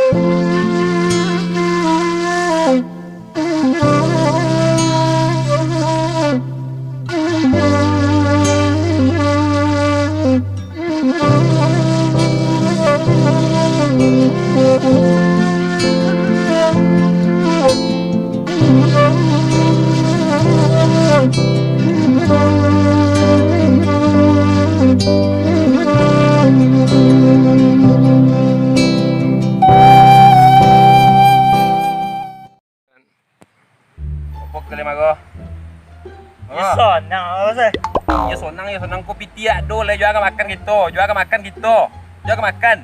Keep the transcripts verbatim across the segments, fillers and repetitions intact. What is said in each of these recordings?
Opo kali mago? Yo, sonang, apo sah? Yo, sonang, yo, sonang. Ko piti dak ado lai, juo ka makan kito, juo ka makan kito. Juo ka makan.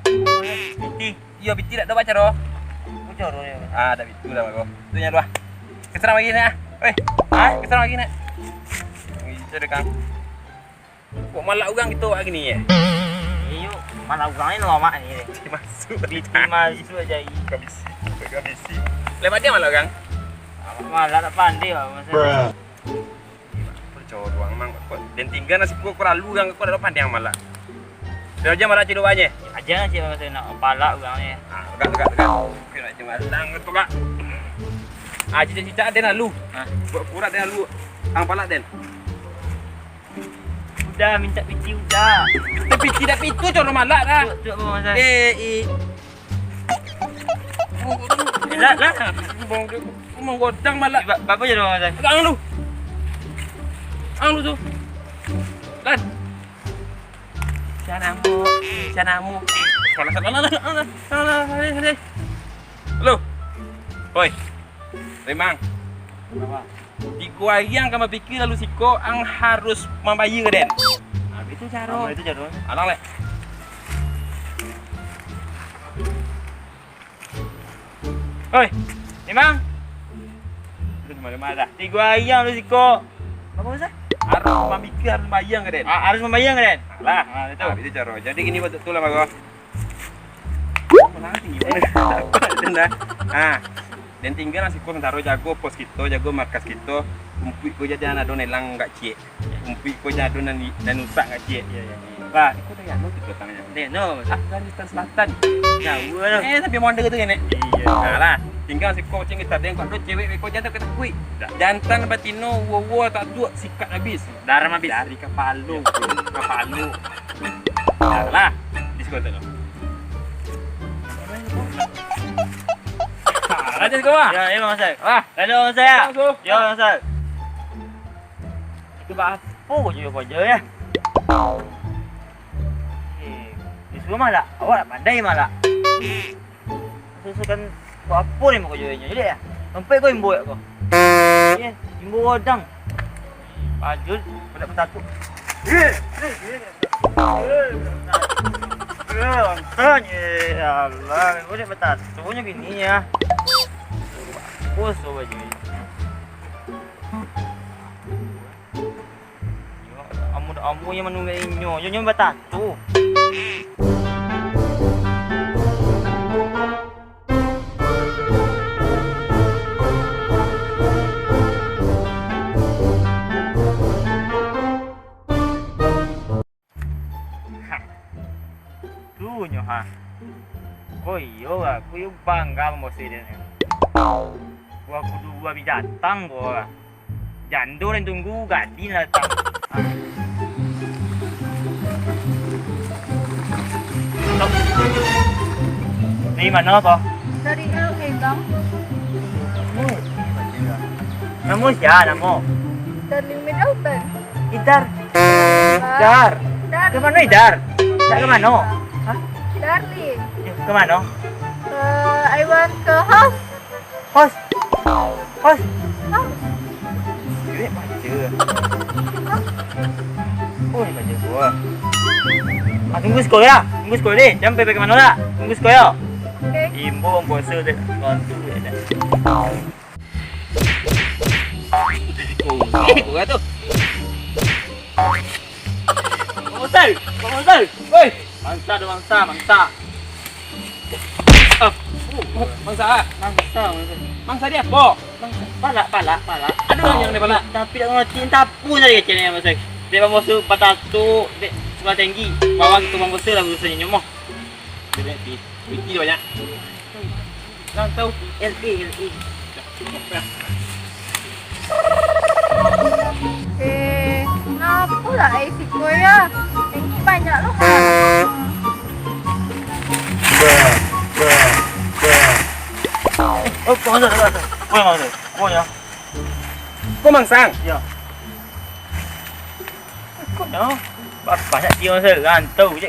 Piti. Iyo, piti dak ado, bacaro. Bacaro yo. Ah, dak bitu lah mago. Tu nyo dua. Keserang lagi ni ah. Weh, ah, keserang lagi ni. Itu deh, Kang. Kok malak urang kito awak gini, yo? Iyo, malak urang ni lamak ni, deh. Piti masuk. Piti masuk aja, i. Kabisi, kabisi. Lewat dia malak urang. Malak dak pandai lah, masa. Percaya urang, mang. Kok den tingga nasi kok, kok lalu urang, kok dak pandai malak. Dia aja malak cik luar je. Aja cik masa nak palak urang ni. Ah, tegak, tegak, tegak. Oke, nak cuma lang tu, Kak. Ah, cicak-cicak den lalu. Hah? Buat kurat den lalu. Ang palak den. Udah, minta piti udah. Minta piti dak pitu, coro malak dah. Cuk, cuk, Bang Hasan. Eh, i. Lah, lah. Bang, dia menggodang malak. Ba-, bapa je, Bang Hasan. Ang lu. Ang lu tu. Lan. Canamu, canamu. Salah, salah, salah, salah, salah, salah, salah. Halo. Hoi. Rimang. Kenapa? Tigo ari ang ka bapikir lalu siko, ang harus mambayia ka den. Nah, itu caro. Nah, itu caro. Alang leh. Hoi, Rimang. Itu cuma rimang dah. Tigo ari ang lalu siko. Apa maksud? Harus mamikir, harus mambayia ka den. Ah, harus mambayia ka den. Alah. Ah, itu. Ah, itu caro. Jadi gini, buat tu lah, Bago. Menang tinggi. Dah. Ah. Den tingga lah siko santaro jago pos kito, jago markas kito. Umpuik ko jadi ado nelang gak ciek. Umpuik ko jadi ado nan, nan usak gak ciek. Iya, iya. Bah, iko dari anu tu datangnya. Dari anu? Afghanistan Selatan. Jauh lah. Eh, tapi mondar tu kan, eh? Iya. Nah, lah. Tingga siko cing kita den kok cewek beko jantan ketakuik. Dah. Jantan batino, wo-wo tak tuak, sikat habis. Darah habis. Dari kapalo. Kapalo. Dah lah. Di siko tu. Raja siko, Bah. Ya, ya, Bang Hasan. Lah. Halo, Bang Hasan. Halo, Bang Hasan. Ya, Bang Hasan. Itu bah, apo ko jo, ko jo, ya? Eh, disuruah malak. Awak lah pandai malak. Susu kan, buat apo ni muko jualnyo jadi ya? Sampai ko imbo ko. Iya, imbo godang. Pajul, budak betatu. Angkanya, ya Allah, budak betatu punya bini ya. Bos, coba jadi. Amun, amun yang manunggai inyo, inyo, inyo batatu. Ha. Tu nyo ha. Ko iyo, aku yo bangga mambosoi den. Buah kudu buah binatang ko. Jando nan tunggu, gadin nan datang. Dari mano ko? Dari L A, Bang. Namo sia, namo? Darling Middleton. Idar. Idar. Darling. Ke mano Idar? Nak ke mano? Hah? Darling. Ke mano? Ke, I want ke house. Host. Host. House. Duit baca. Hah? Oh, ni baca gua. Ah, tunggu sekolah. Tunggu sekolah deh. Jangan pergi ke mana lah. Tunggu sekolah. Oke. Imbo puasa dek. Bantu dek. Eh, gua tu. Bang Ozal, Bang Ozal. Woi, mangsa tu mangsa, mangsa. Ah, mangsa. Mangsa, mangsa. Mangsa dia apa? Mangsa. Palak, palak, palak. Ada orang yang dia palak. Tapi tak ngerti, entah apa tadi kecil ni, Bang Ozal. Dia Bang Ozal patah tu, dia sekolah tinggi. Bawah tu Bang Ozal lah urusan ni, nyomoh. Dia pi-, piti banyak. Rantau L A, L A. Eh, ngapo lah ai siko ya? Ini banyak lo kan. Oh, kau nak, kau nak. Kau nak, kau nak. Kau mangsang? Ya. Kau nak. Banyak dia masa rantau je.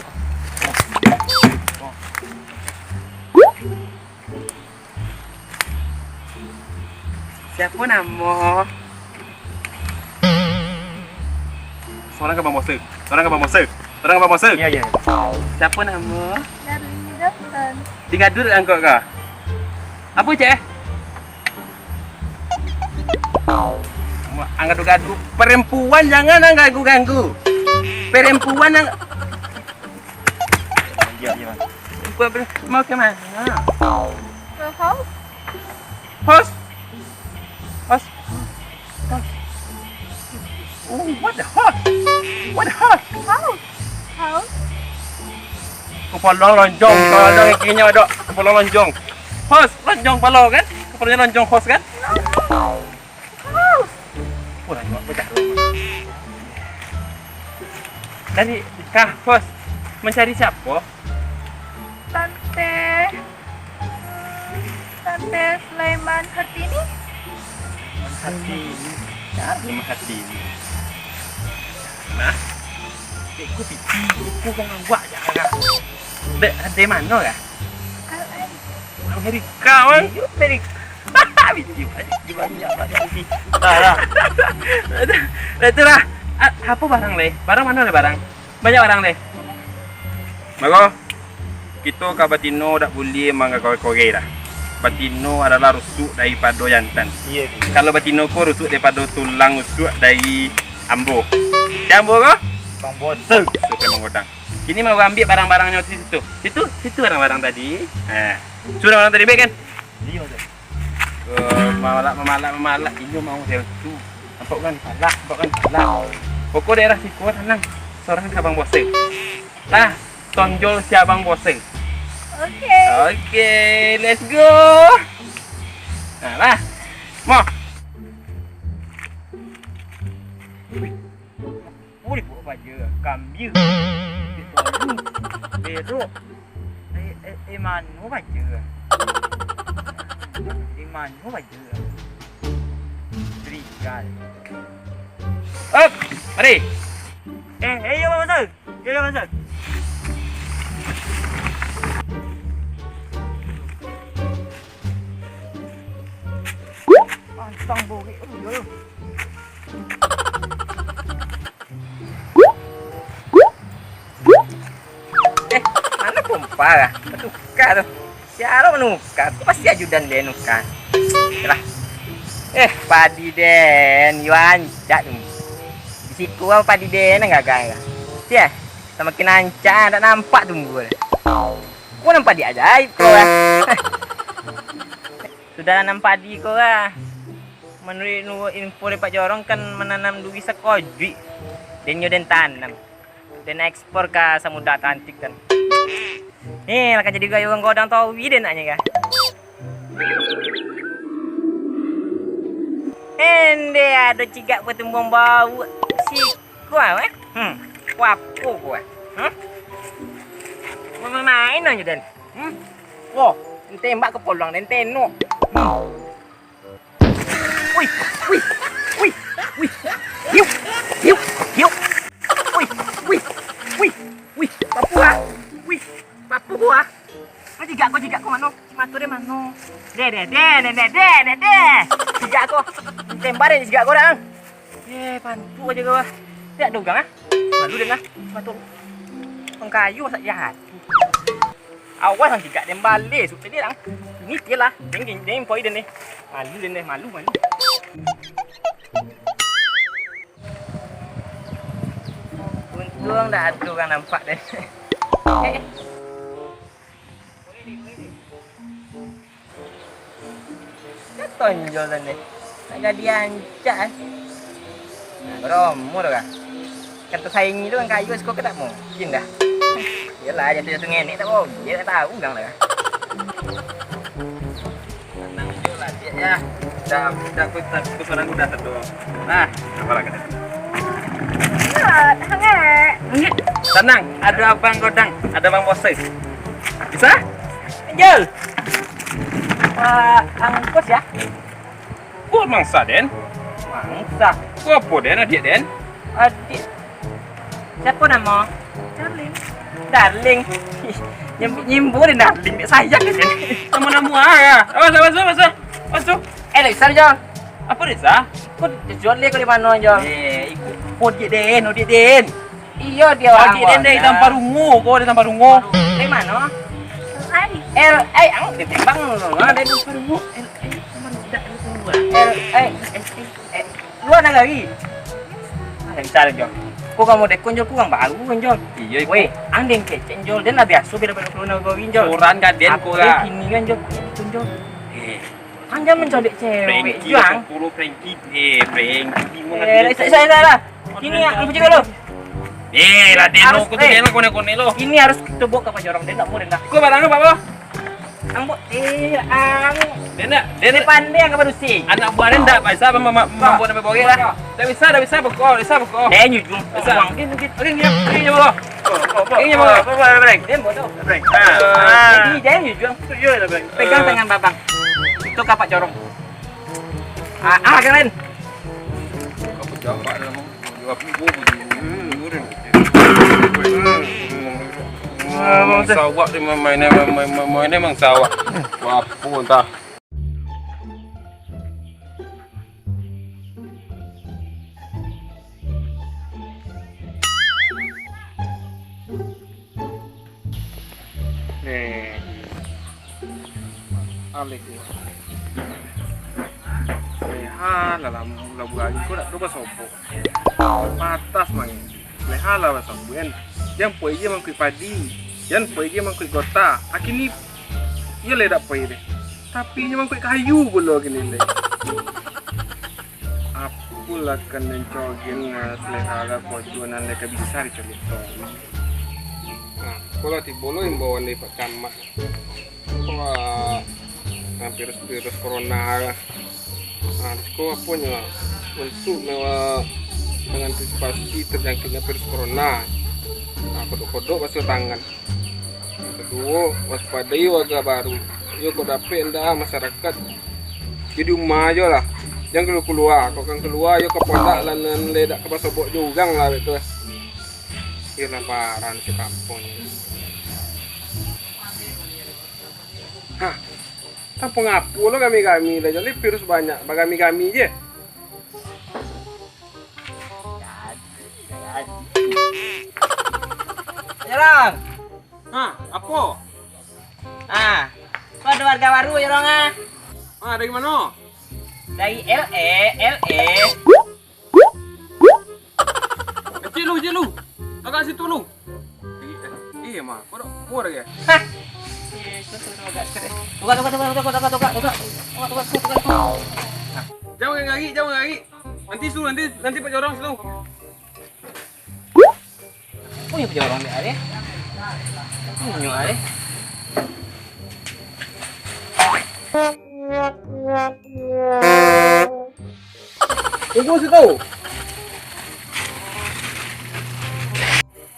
Siapo namo? Sorang ka Bang Bose. Sorang ka Bang Bose. Sorang ka Bang Bose. Iya, iya. Siapo namo? Darwin Daftan. Digaduh angkot ka? Apo, Cek? Ang gaduh-gaduh. Perempuan jangan ang ganggu-ganggu. Perempuan ang Iya, iya, Bang. Mau ke mana? Ke house? House? House? Oh, what the house? What the house? House. House. Kepala lonjong, kepala kakinya ada, kepala lonjong. House, lonjong kepala kan? Kepalanya lonjong house kan? No, no, no. House. Kurang juga pecah rumah. Dari kah, Bos? Mencari siapa? Tante, Tante Sulaiman Hartini. Hartini. Siapa nama Hartini? Nah, ikut pipi, ikut kan awak je kan. Dek, dari mana lah? Amerika, man. Amerika. Biji banyak, biji banyak, biji. Dah, dah. Dah, dah tu lah. A-, apo barang leh? Barang mano leh barang? Banyak barang leh. Mako, kito ka batino dak buliah manggagai-gagai dah. Batino adalah rusuk daripado jantan. Iya, iya. Kalau batino ko rusuk daripado tulang rusuk dari ambo. Cek ambo ko? Bang Bose. Suka manggodang. Kini mau ambiak barang-barangnyo di situ. Situ, situ barang-barang tadi. Ha. Sudah barang tadi, baik kan? Iyo, Bang. Eh, mamalak, mamalak, mamalak. Inyo mau sel tu. Nampak kan? Palak, nampak kan? Palak. Pokok daerah siko tanang. Sorang ka Bang Bose. Lah, tonjol si Abang Bose. Oke. Oke, let's go. Nah, lah. Mo. Wih. Apo dibuek baja? Kambia. Pitolu. Berok. Eh, eh, eh, mano baja? Eh, mano baja? Serigala. Op, mari. Eh, eh, yo, Bang Mansur. Yo, yo, Bang Mansur. Pantang borek tu, yo. Eh, mano pompa lah? Batuka tu. Sia lo manuka? Tu pasti ajudan den nuka. Lah. Eh, padi den, yo rancak tu. Di siko padi den nan gagal lah. Sia, samakin rancak, dak nampak tumbuah. Ko nan padi ajaib ko lah. Sudah nanam padi ko lah. Manuruik nu-, info dari Pak Jorong kan mananam duri sakojuik. Den nyo den tanam. Den ekspor ka Samudra Atlantik kan. Eh, lah kan jadi gaya urang godang tawi den naknyo kan. Ende ado cigak batumbuang bau. Siko ah, eh. Hmm. Kuapo ko ah. Hmm. Main-main aja den. Hmm. Wah, tembak ka poluang den tenok. Hmm. Wih, wih, wih, wih. Hiu, hiu, hiu. Wih, wih, wih, wih. Papu ah. Wih, papu ah. Ko cigak ko, cigak ko mano? Mato den mano? Deh, deh, deh, deh, deh, deh, deh, deh. Cigak ko. Tembak den cigak ko dah. Eh, pantuk aja ko. Tidak dogang ah. Malu den lah. Mato. Pangkayu masak jahat. Awas ang cigak den baleh, suk tadi lang. Ini tialah, den, den, den poi den deh. Malu den deh, malu, malu. Untuang dak ado urang nampak den. Eh. Tonjol den deh. Nak jadi ancak eh. Nah, baromo tu kah? Kan tasaingi tu kan kayu siko ka dak mungkin dah. Iyolah, jatuh-jatuh ngenek dak mungkin, dak tahu urang dah. Dah, dah, aku tak, aku seorang udah satu. Nah, apa lagi? Hangat, hangat. Hangat. Tenang, ada abang godang, ada abang bosai. Bisa? Jol. Pak Angkus ya? Kok mangsa, Den? Mangsa. Kok apa, Den, adik, Den? Adik. Siapa nama? Darling. Darling. Ih, nyim-, nyimbo deh Darling, dek sayang deh. Nama-nama ah. Apa, apa, apa, apa? Apa tu? Eh, Lexar, Jol. Apa, Lexar? Kau jual dia kau di mana, Jol? Eh, ikut. Kau dia, Den, kau dia, Den. Iyo, dia orang. Kau dia, Den, dari Tampar Rungu. Kau dari Tampar Rungu. Dari mana? Ai. L A, ang, dia tembang. Ah, dari Tampar Rungu. L A, Tampar Rungu. L A. Eh, luar nagari. Ah, tak bisa lah, Jol. Kau kamu dekon, Jol, kau urang baru kan, Jol. Iyo, iko. Weh, ang den kecek, Jol. Den lah biaso beda-beda keluar nagari, Jol. Orang ka den ko lah. Kini kan, Jol. Kini kan, Jol. Eh. Ang jangan mencolek cewek, Frankie, Jang. Puluh Frankie. Eh, Frankie. Eh, saya, saya, saya lah. Kini, ang pergi dulu. Eh, lah, den lo, kau tu den lo, konek-konek lo. Kini harus kita bawa ka Pak Jorong, den ndak mau, den dah. Kau barang apa, Bang? Ang buat, eh, ang. Den ndak, den ndak. Pandai ang ka badusi. Anak buah den ndak bisa mem-, mem-, mambuat sampai borek lah. Ndak bisa, ndak bisa, beko, ndak bisa, beko. Eh, nyujung. Bisa. Buang, gini, gini. Oke, gini, gini, gini, beko. Oke, gini, beko. Apa, apa, apa, Breng? Den bodoh. Breng. Ah. Ah. Jadi, jangan nyujung. Iyo lah, Breng. Pegang tangan babang. Itu ka Pak Jorong. Ah, ah, kalian. Kau pejabat dah, Bang. Jawab ni gua. Hmm. Gua dah. Hmm. Memang sawak dia main, main, main, main, main, memang sawak. Apa entah. Nih. Alek. Leha lah, lah, lah bulan ko dak ado basobok. Patas mangin. Leha lah basobok kan. Jan pai je mangkuik padi. Jan pai je mangkuik gota. Akini iyo lai dak pai deh. Tapi inyo mangkuik kayu pulo kini lai. Apolah kan den cogen, ah, selehara kojo nan lai ka bisa dicoget tu. Nah, ko lah tibo lo imbauan dari Pak Camat. Wah, nan virus-virus corona lah. Nah, di siko aponyo lah, untuk me-, mengantisipasi terjangkitnya virus corona. Nah, kodok-kodok basuah tangan. Kaduo, waspadai warga baru. Iyo, kok dapek ndak, ah, masyarakat. Jadi di rumah ajo lah. Jan kalua-kalua. Kok kan kalua, iyo ka pondok lah, nan lai dak ka basobok jo urang lah, betul. Iyo, laparan si kampuang ni. Hah, kampuang apo lo kami-kami lah, jadi virus banyak, bagami-gami je. Jorong. Ha, apo? Ah, ko ado warga baru, Jorong, ah. Ah, dari mano? Dari L A, L A. Kecil lu, kecil lu. Agak situ lu. Iya, mah. Kau dah umur ya? Hah? Iya, itu tuh, tuh, agak stres. Tukar, tukar, tukar. Jangan lari, jangan lari. Nanti su, nanti, nanti Pak Jorong su. Oh, iya, Pak Jorong dia, eh. Ini nyo, eh. Tunggu situ.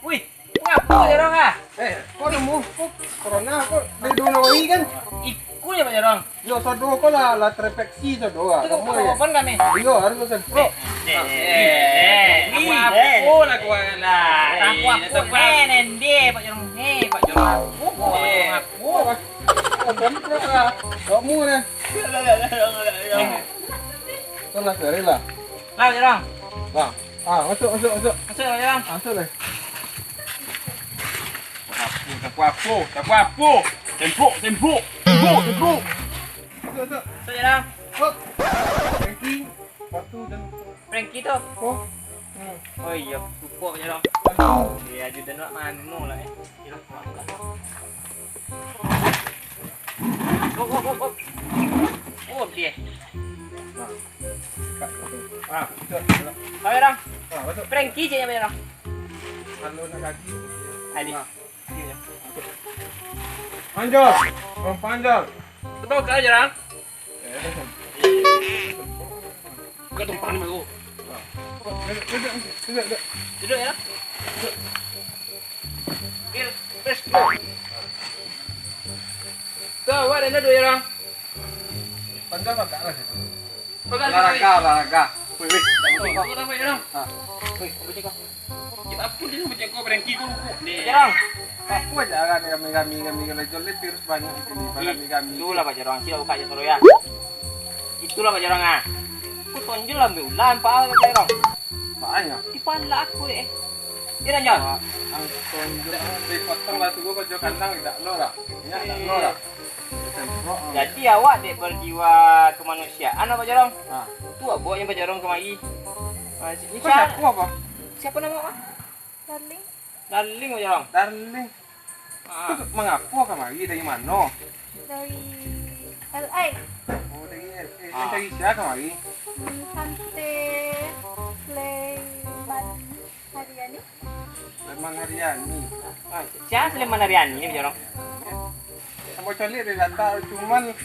Wih, ngapo Jorong ah? Eh, kok nemu? Kok corona? Kok dari dulu lagi kan? Iku ya Pak Jorong. Yo, sodo ko lah, lah terinfeksi sodo ah. Itu kamu ya? Kapan kami? Iyo, harus semprot. Eh, eh, eh, eh, apa-apa lah gua lah. Apa-apa, eh, nende, Pak Jorong. Eh, Pak Jorong. Oh, Pak Jorong. Oh, semprot lah. Kamu nih. Lah, lah, lah, lah, lah, lah. Kan lah, cari lah. Lah, Jorong. Lah. Ah, masuk, masuk, masuk. Masuk, Jorong. Masuk lah. Tapu, tapu apo? Tapu apo? Tembok, tembok. Tembok, tembok. Masuk, masuk. Masuk, Jorong. Hop. Frankie, batu dan Frankie tu. Oh. Hmm. Oh iya, lupo, Jorong. Batu. Iya, ajudan wak mano lah, eh. Jorong. Oh, oh, oh, oh. Oh, dia. Ah, betul. Ayo, Jorong. Ah, betul. Frankie je yang Jorong. Kalau nak kaki. Adi. Ah. Panjang. Orang panjang. Betul ke, Jorong? Eh. Buka tumpang ni, Mak. Duduk, duduk, duduk, duduk. Duduk, ya. Duduk. Pil, pes. Tu, awak dah duduk, ya, orang? Panjang tak lah situ. Olahraga, olahraga. Wih, wih. Tunggu, tunggu, tunggu, tunggu. Ha. Wih, tunggu, tunggu. Kita pun dia macam kau berhenti kau lupa deh. Jarang. Apa aja kan, kami, kami, kami, kalau jual lebih harus banyak di sini, Ih, kami, kami. Itulah, Pak Jarang, sila buka aja dulu, ya. Itulah, Pak Jarang, ah. Aku tonjol lah, ambil ulan, Pak Jarang. Makanya. Di pala aku, eh. Iya, Jon. Wah, ang tonjol, ah, dari potong lah, tunggu kau jual kandang, tidak lo lah. Ini tidak lo lah. Semprot, ah. Jadi, awak dek berjiwa kemanusiaan, Pak Jarang? Ha. Tu, awak bawa yang Pak Jarang kemari. Ah, si-, Kau siapa, apa? Siapa nama awak? Darling. Darling, Pak Jarang. Darling. Ah. Tu mangapa kamari, dari mano? Dari L A. Oh, dari L A. Ah. Dari sia kamari? Hmm, Tante Sleman Haryani. Sleman Haryani. Ah, sia Sleman Haryani ni, Pak Jarang? Ambo caliak dari data, cuman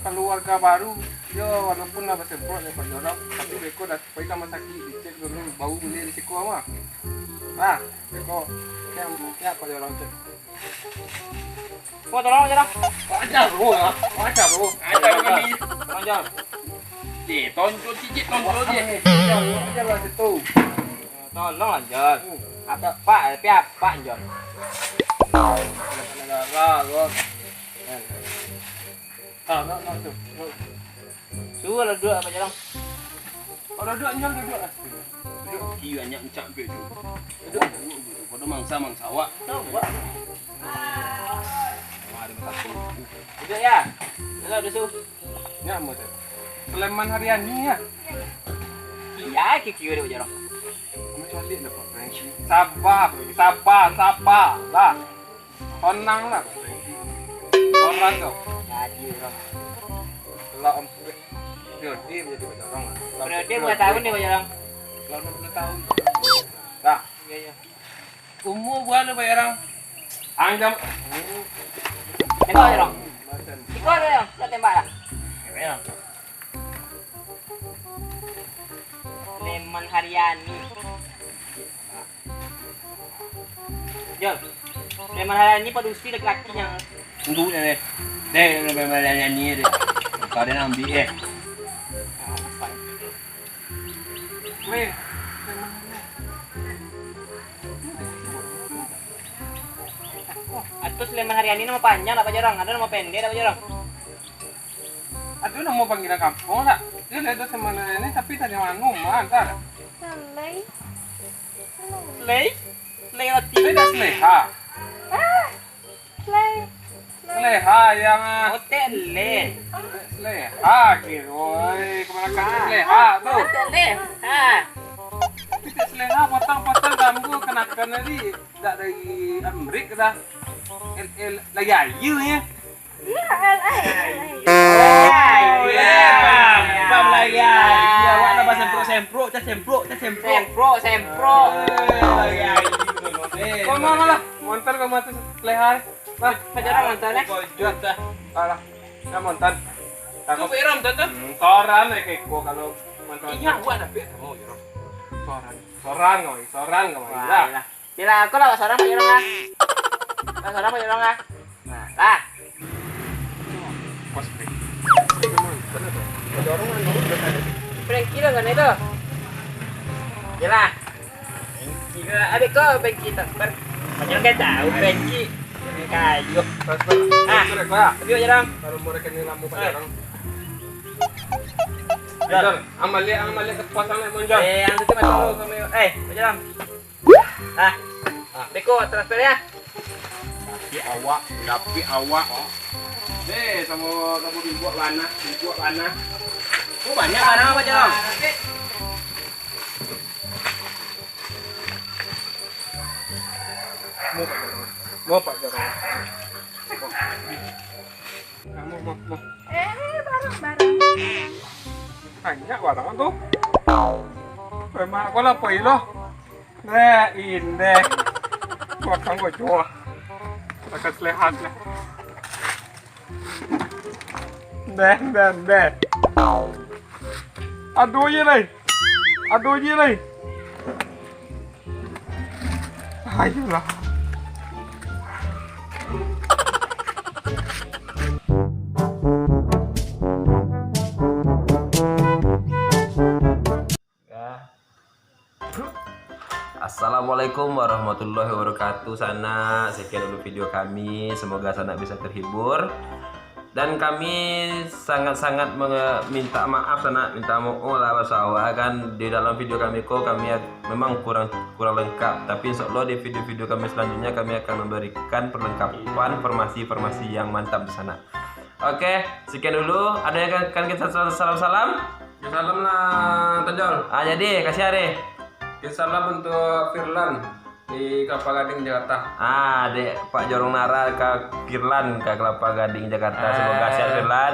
kaluarga baru, yo, walaupun lah basemprot dek Pak Jarang, tapi beko dah pai ka rumah sakik, dicek dulu, baru buliah di siko mah. Nah, beko, nyak, nyak Pak Jarang cek. Ko tolong, Jarang. Ajar lu lah, ajar lu. Ajar kami. Tolong, Jar. Eh, tonjol cicik, tonjol je. Ajar lu, ajar lah situ. Tolong lah, Jon. Hmm. Apa, Pak? Tapi apa, Jon? Negara, Jon. Ah, nak, nak tu. Suruh lah duduk, Pak Jarang. Kalau duduk, Jon, duduk lah. Duduk. Iya, nyak encak ambil tu. Duduk. Duduk, duduk. Pada mangsa, mangsa awak. Tahu, Pak. Wah, ada mata tu. Duduk, ya. Duduk, duduk. Nyak, mau tu. Sleman Haryani, ya? Iya, kiki udah, Pak Jarang. Kamu calik lah, Pak Franky. Sabar, Franky. Sabar, sabar lah. Tenang lah, Pak Franky. Orang kau. Jadi orang. Lah, Om. Periode menjadi Pak Jarang lah. Periode berapa tahun nih, Pak Jarang? Lah, enam puluh tahun. Dah. Iya, iya. Umur buah lu, Pak Jarang? Ang jam. Tembak, Jarang. Ikut, Jarang. Kita tembak lah. Iya, iya. Sleman Haryani. Jol, Sleman Haryani padusi laki-laki yang Tunggu deh. Deh, Sleman Haryani deh. Kau ada nambik, eh. Weh, atau Sleman Haryani nama panjang dak, Pak Jarang? Ada nama pendek dak, Pak Jarang? Aduh, nama panggilan kampung dak? Dia lihat tu Sleman Haryani, tapi tanya mano mah, dah. Lei. Lei? Lei roti. Lei dah Sleha. Ah, Lei. Sleha yang, ah. Otek Lei. Sleha, kiro, oi. Kemana kan Sleha tu? Otek Lei. Ha. Tapi Sleha potong-potong rambut kenakan tadi. Dak dari Amrik dah. El, el, lagi ayu ya. Iya, L A. Oh, iya. Bang lagi ayu. Awak nambah semprot-semprot, cah semprot, cah semprot. Semprot, semprot. Eh, lagi ayu tu, no, deh. Kau mau malah? Montar kau mati Sleha. Lah, pacaran montar, eh? Kau jual dah. Alah, dah montar. Kau beram, Tante? Hmm, soran, eh, keko kalau montar. Iya, awak dah beram, oh, iya. Soran. Soran kau, soran kau, wah, lah. Iyalah. Yelah, aku lah sorang Pak Jorong lah. Lah sorang Pak Jorong lah. Nah, lah. Pas, Bre. Itu mah, bener tuh. Pak Jorong kan dulu udah ada. Frankie lah sana itu. Yelah. Frankie lah. Adik kau Frankie tak? Ber-, Pak Jorong kan tahu Frankie. Frankie kayu. Pas, pas. Ah. Itu deh, Pak. Tapi Pak Jorong. Kalau mau rekening lama Pak Jorong. Jor. Jor, ambil lihat, ambil lihat ke pasang naik, Mon, Jor. Eh, yang itu mah dulu kami. Eh, Pak Jorong. Ah, beko transfer ya. Tapi awak, tapi awak. Eh, sama, sama dibuat lana, dibuat lana. Oh, banyak barang apa, Jang? Mau, Pak Jorong. Mau, Pak Jorong. Kamu, mau, mau. Eh, barang-barang. Banyak barang tu. Memang aku lah, Pak Ilo. Deh, indeh. Makan gua jua. Makan selehat lah. Deh, deh, deh. Aduh, iya, lai. Aduh, iya, lai. Ayolah. Assalamualaikum warahmatullahi wabarakatuh, sanak. Sekian dulu video kami. Semoga sanak bisa terhibur. Dan kami sangat-sangat menge-, minta maaf, sanak, minta maaf lah, basawa kan. Di dalam video kami ko, kami ag-, memang kurang, kurang lengkap. Tapi insya Allah di video-video kami selanjutnya, kami akan memberikan perlengkapan informasi-informasi yang mantap di sana. Oke, sekian dulu. Ada yang akan kita sal-, salam-salam? Ya, salam lah, Tonjol. Ah, jadi, kasih Arif. Ya, salam untuk Firlan di Kelapa Gading, Jakarta. Ah, dek Pak Jorong Nara ka Firlan ka Kelapa Gading, Jakarta. Semoga sehat, Firlan.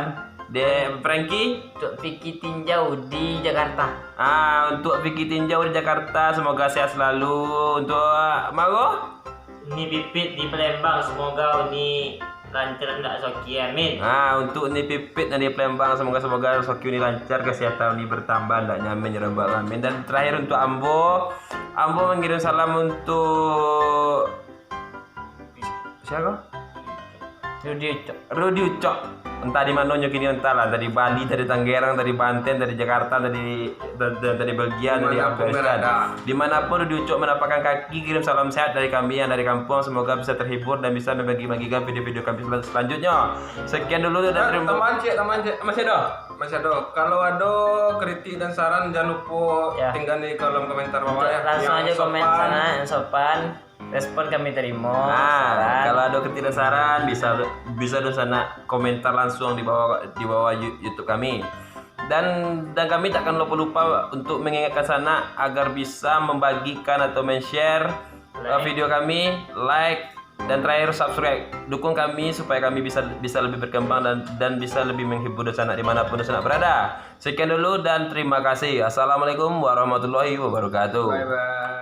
Dek Frankie? Untuk Vicky Tinjau di Jakarta. Ah, untuk Vicky Tinjau di Jakarta, semoga sehat selalu. Untuk Maro? Uni Pipit di Palembang, semoga Uni lancar, ndak soki, amin. Ah, untuk Uni Pipit nan di Palembang, semoga, semoga soki Uni lancar, kesehatan Uni bertambah, ndak nyamin, ya Rabbal Alamin. Dan terakhir untuk ambo, ambo mengirim salam untuk siapa? Rudi Ucok. Rudi Ucok. Entah di mano nyo kini, entah lah, dari Bali, dari Tangerang, dari Banten, dari Jakarta, dari, dari, dari Belgia, dari Afghanistan. Dimanapun Rudi Ucok menapakkan kaki, kirim salam sehat dari kami yang dari kampung. Semoga bisa terhibur dan bisa membagi-bagikan video-video kami sel-, selanjutnya. Sekian dulu dan terima kasih. Tambahan cek, tambahan cek. Masih ada? Masih ada. Kalau ada kritik dan saran, jangan lupa tinggal di kolom komentar bawah, ya. Langsung aja komen sana, yang sopan. Respon kami terima. Nah, kalau ada kritik dan saran, bisa, bisa doh sanak komentar langsung di bawah, di bawah You-, YouTube kami. Dan, dan kami takkan lupa-lupa untuk mengingatkan sanak agar bisa membagikan atau men-share, eh, video kami, like, dan terakhir subscribe. Dukung kami supaya kami bisa, bisa lebih berkembang dan, dan bisa lebih menghibur doh sanak dimanapun doh sanak berada. Sekian dulu dan terima kasih. Assalamualaikum warahmatullahi wabarakatuh. Bye bye.